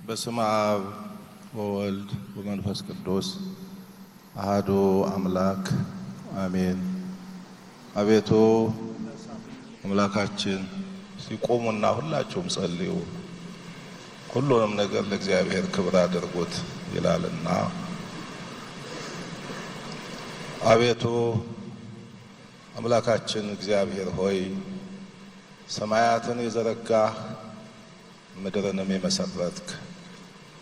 በስመ አብ ወወልድ ወመንፈስ ቅዱስ አሐዱ አምላክ አሜን። አቤቱ አምላካችን ሲቆሙና ሁላችሁም ጸልዩ፣ ሁሉንም ነገር ለእግዚአብሔር ክብር አድርጉት ይላልና። አቤቱ አምላካችን እግዚአብሔር ሆይ፣ ሰማያትን የዘረጋህ፣ ምድርንም የመሰረትክ፣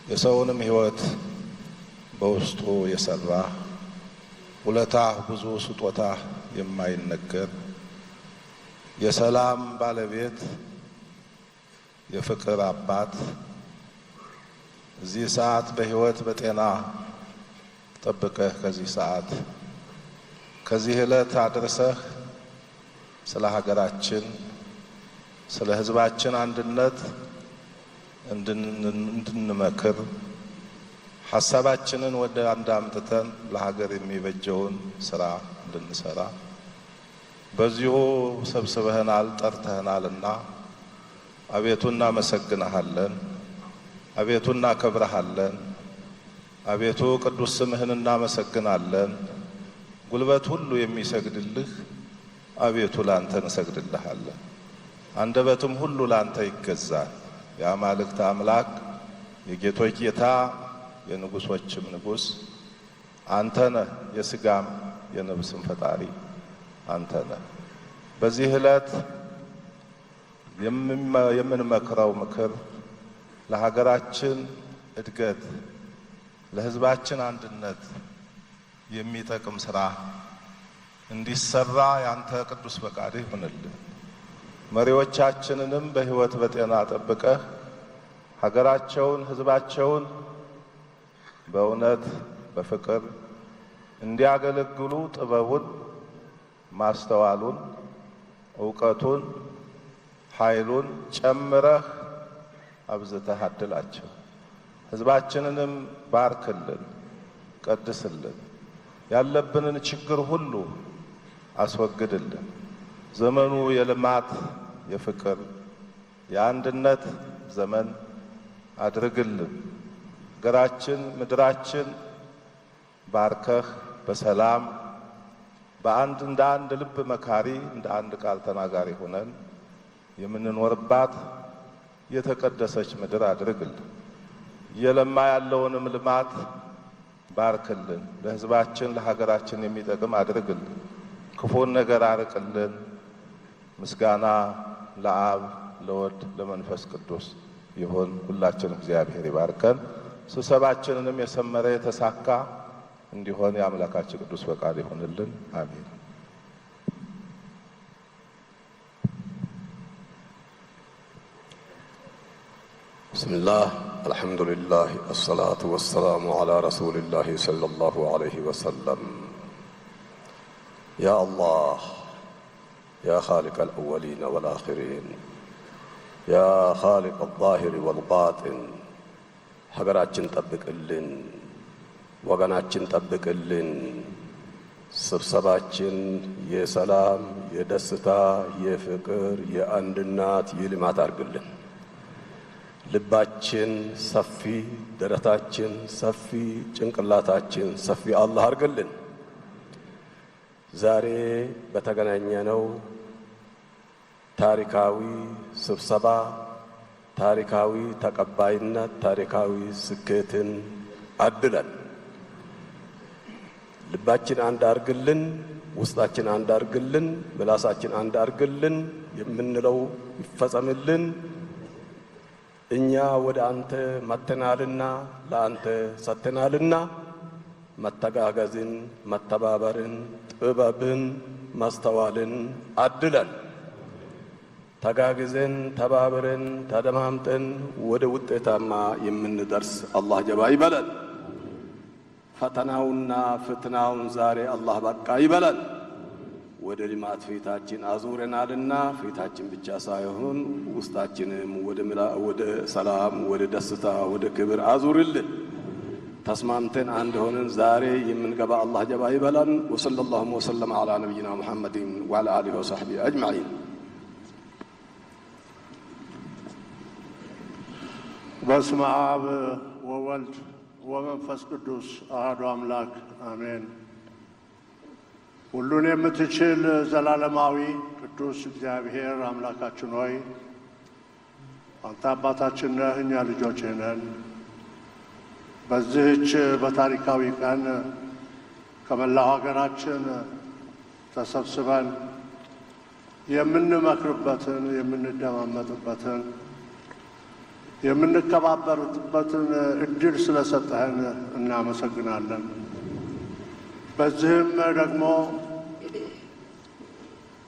የሰውንም ሕይወት በውስጡ የሰራህ፣ ውለታህ ብዙ ስጦታህ የማይነገር፣ የሰላም ባለቤት፣ የፍቅር አባት፣ እዚህ ሰዓት በሕይወት በጤና ጠብቀህ ከዚህ ሰዓት ከዚህ ዕለት አድርሰህ ስለ ሀገራችን ስለ ሕዝባችን አንድነት እንድንመክር፣ ሀሳባችንን ወደ አንድ አምጥተን ለሀገር የሚበጀውን ስራ እንድንሰራ በዚሁ ሰብስበህናል፣ ጠርተህናልና አቤቱ እናመሰግንሃለን። አቤቱ እናከብረሃለን። አቤቱ ቅዱስ ስምህን እናመሰግናለን። ጉልበት ሁሉ የሚሰግድልህ፣ አቤቱ ላንተ እንሰግድልሃለን። አንደበትም ሁሉ ላንተ ይገዛል። የአማልክት አምላክ፣ የጌቶች ጌታ፣ የንጉሶችም ንጉስ አንተ ነህ። የስጋም የነፍስም ፈጣሪ አንተ ነህ። በዚህ ዕለት የምንመክረው ምክር ለሀገራችን እድገት፣ ለሕዝባችን አንድነት የሚጠቅም ስራ እንዲሰራ ያንተ ቅዱስ ፈቃድ ይሁንልን። መሪዎቻችንንም በሕይወት በጤና ጠብቀህ ሀገራቸውን፣ ሕዝባቸውን በእውነት በፍቅር እንዲያገለግሉ ጥበቡን፣ ማስተዋሉን፣ እውቀቱን፣ ኃይሉን ጨምረህ አብዝተህ አድላቸው። ሕዝባችንንም ባርክልን፣ ቀድስልን። ያለብንን ችግር ሁሉ አስወግድልን። ዘመኑ የልማት፣ የፍቅር፣ የአንድነት ዘመን አድርግልን። ሀገራችን ምድራችን ባርከህ በሰላም በአንድ እንደ አንድ ልብ መካሪ፣ እንደ አንድ ቃል ተናጋሪ ሆነን የምንኖርባት የተቀደሰች ምድር አድርግልን። እየለማ ያለውንም ልማት ባርክልን። ለሕዝባችን ለሀገራችን የሚጠቅም አድርግልን። ክፉን ነገር አርቅልን። ምስጋና ለአብ፣ ለወልድ፣ ለመንፈስ ቅዱስ ይሁን። ሁላችን እግዚአብሔር ይባርከን። ስብሰባችንንም የሰመረ የተሳካ እንዲሆን የአምላካችን ቅዱስ ፈቃድ ይሁንልን። አሜን። بسم الله، الحمد لله، الصلاة والسلام على رسول الله صلى الله عليه وسلم. يا الله، يا خالق الأولين والآخرين، يا خالق الظاهر والباطن، ሀገራችን ጠብቅልን፣ ወገናችን ጠብቅልን። ስብሰባችን የሰላም፣ የደስታ፣ የፍቅር፣ የአንድነት፣ የልማት አድርግልን። ልባችን ሰፊ፣ ደረታችን ሰፊ፣ ጭንቅላታችን ሰፊ አላህ አድርግልን። ዛሬ በተገናኘነው ታሪካዊ ስብሰባ ታሪካዊ ተቀባይነት፣ ታሪካዊ ስኬትን አድለን። ልባችን አንድ አርግልን፣ ውስጣችን አንድ አርግልን፣ ምላሳችን አንድ አርግልን፣ የምንለው ይፈጸምልን። እኛ ወደ አንተ መጥተናልና ለአንተ ሰጥተናልና መተጋገዝን፣ መተባበርን፣ ጥበብን፣ ማስተዋልን አድለን። ተጋግዘን፣ ተባብረን፣ ተደማምጠን ወደ ውጤታማ የምንደርስ አላህ ጀባ ይበለን። ፈተናውና ፍትናውን ዛሬ አላህ በቃ ይበለን። ወደ ልማት ፊታችን አዙረናልና ፊታችን ብቻ ሳይሆን ውስጣችንም ወደ ሰላም፣ ወደ ደስታ፣ ወደ ክብር አዙርልን። ተስማምተን አንድ ሆነን ዛሬ የምንገባ አላህ ጀባ ይበለን። وصلى الله وسلم على نبينا محمد وعلى آله وصحبه أجمعين። በስመ አብ ወወልድ ወመንፈስ ቅዱስ አሐዱ አምላክ አሜን። ሁሉን የምትችል ዘላለማዊ ቅዱስ እግዚአብሔር አምላካችን ሆይ፣ አንተ አባታችን ነህ፣ እኛ ልጆችህ ነን። በዚህች በታሪካዊ ቀን ከመላው ሀገራችን ተሰብስበን የምንመክርበትን፣ የምንደማመጥበትን፣ የምንከባበርበትን እድል ስለሰጠህን እናመሰግናለን። በዚህም ደግሞ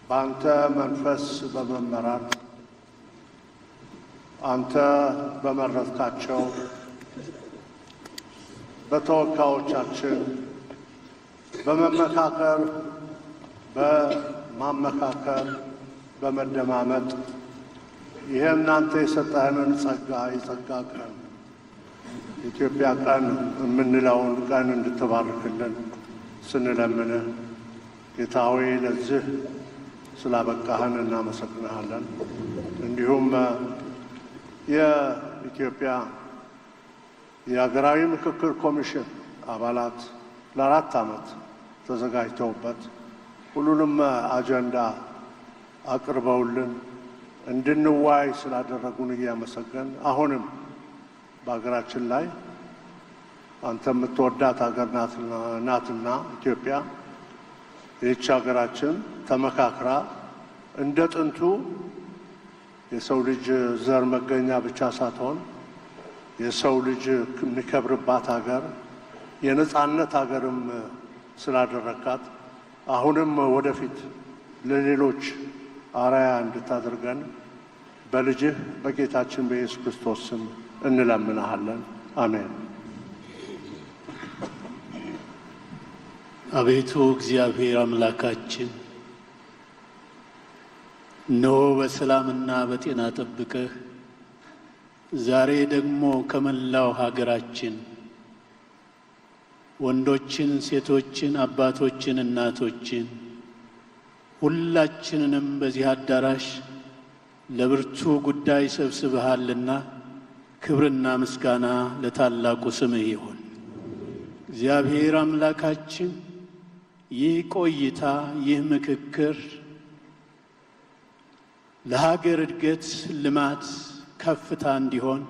በአንተ መንፈስ በመመራት፣ አንተ በመረጥካቸው በተወካዮቻችን በመመካከር፣ በማመካከር፣ በመደማመጥ ይህን አንተ የሰጠህንን ጸጋ፣ የጸጋ ቀን፣ የኢትዮጵያ ቀን የምንለውን ቀን እንድትባርክልን ስንለምንህ፣ ጌታ ሆይ፣ ለዚህ ስላበቃህን እናመሰግንሃለን። እንዲሁም የኢትዮጵያ የሀገራዊ ምክክር ኮሚሽን አባላት ለ4 ዓመት ተዘጋጅተውበት ሁሉንም አጀንዳ አቅርበውልን እንድንወያይ ስላደረጉን እያመሰገን፣ አሁንም በሀገራችን ላይ አንተ የምትወዳት ሀገር ናትና ኢትዮጵያ፣ ይህች ሀገራችን ተመካክራ እንደ ጥንቱ የሰው ልጅ ዘር መገኛ ብቻ ሳትሆን የሰው ልጅ የሚከብርባት ሀገር፣ የነጻነት ሀገርም ስላደረካት፣ አሁንም ወደፊት ለሌሎች አርአያ እንድታደርገን በልጅህ በጌታችን በኢየሱስ ክርስቶስ ስም እንለምንሃለን። አሜን። አቤቱ እግዚአብሔር አምላካችን፣ እነሆ በሰላምና በጤና ጠብቀህ ዛሬ ደግሞ ከመላው ሀገራችን ወንዶችን፣ ሴቶችን፣ አባቶችን፣ እናቶችን፣ ሁላችንንም በዚህ አዳራሽ ለብርቱ ጉዳይ ሰብስበሃልና ክብርና ምስጋና ለታላቁ ስምህ ይሁን። እግዚአብሔር አምላካችን፣ ይህ ቆይታ፣ ይህ ምክክር ለሀገር እድገት፣ ልማት፣ ከፍታ እንዲሆን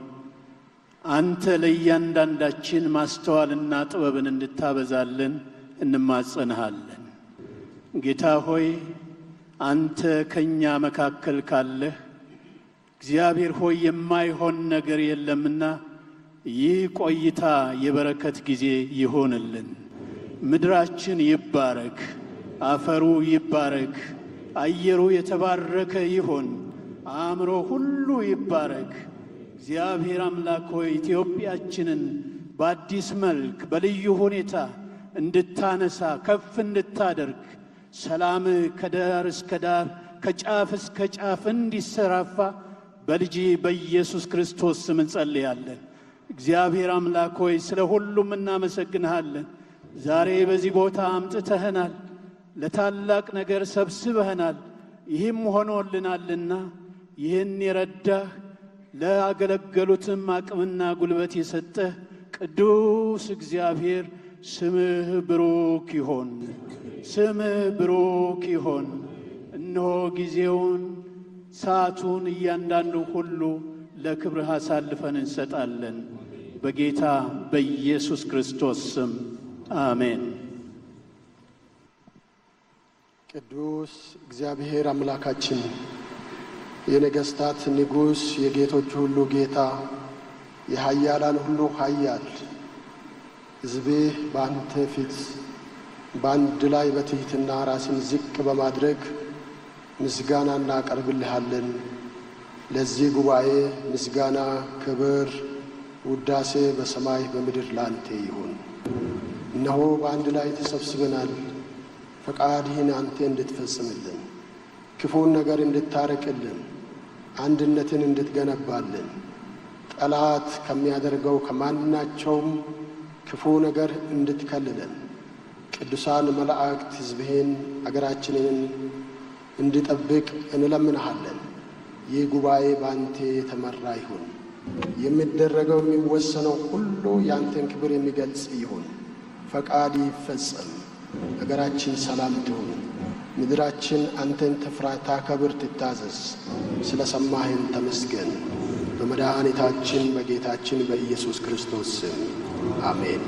አንተ ለእያንዳንዳችን ማስተዋልና ጥበብን እንድታበዛልን እንማጸንሃለን። ጌታ ሆይ፣ አንተ ከእኛ መካከል ካለህ፣ እግዚአብሔር ሆይ፣ የማይሆን ነገር የለምና ይህ ቆይታ የበረከት ጊዜ ይሆንልን። ምድራችን ይባረክ፣ አፈሩ ይባረክ፣ አየሩ የተባረከ ይሁን፣ አእምሮ ሁሉ ይባረክ። እግዚአብሔር አምላክ ሆይ፣ ኢትዮጵያችንን በአዲስ መልክ በልዩ ሁኔታ እንድታነሳ፣ ከፍ እንድታደርግ፣ ሰላም ከዳር እስከ ዳር፣ ከጫፍ እስከ ጫፍ እንዲሰራፋ በልጅ በኢየሱስ ክርስቶስ ስም እንጸልያለን። እግዚአብሔር አምላክ ሆይ፣ ስለ ሁሉም እናመሰግንሃለን። ዛሬ በዚህ ቦታ አምጥተህናል፣ ለታላቅ ነገር ሰብስበህናል። ይህም ሆኖልናልና ይህን የረዳህ፣ ለአገለገሉትም አቅምና ጉልበት የሰጠህ ቅዱስ እግዚአብሔር ስምህ ብሩክ ይሆን፣ ስምህ ብሩክ ይሆን። እነሆ ጊዜውን፣ ሰዓቱን እያንዳንዱ ሁሉ ለክብርህ አሳልፈን እንሰጣለን። በጌታ በኢየሱስ ክርስቶስ ስም አሜን። ቅዱስ እግዚአብሔር አምላካችን፣ የነገስታት ንጉሥ፣ የጌቶች ሁሉ ጌታ፣ የኃያላን ሁሉ ኃያል፣ ሕዝብህ በአንተ ፊት በአንድ ላይ በትሕትና ራስን ዝቅ በማድረግ ምስጋና እናቀርብልሃለን። ለዚህ ጉባኤ ምስጋና፣ ክብር፣ ውዳሴ በሰማይ በምድር ላንተ ይሁን። እነሆ በአንድ ላይ ተሰብስበናል። ፈቃድህን አንተ እንድትፈጽምልን፣ ክፉን ነገር እንድታርቅልን፣ አንድነትን እንድትገነባልን፣ ጠላት ከሚያደርገው ከማናቸውም ክፉ ነገር እንድትከልለን፣ ቅዱሳን መላእክት ሕዝብህን አገራችንን እንዲጠብቅ እንለምንሃለን። ይህ ጉባኤ በአንተ የተመራ ይሁን። የሚደረገው የሚወሰነው ሁሉ ያንተን ክብር የሚገልጽ ይሁን። ፈቃድ ይፈጸም። ሀገራችን ሰላም ትሁን። ምድራችን አንተን ትፍራ፣ ታከብር፣ ትታዘዝ። ስለ ሰማህን ተመስገን። በመድኃኒታችን በጌታችን በኢየሱስ ክርስቶስ ስም አሜን።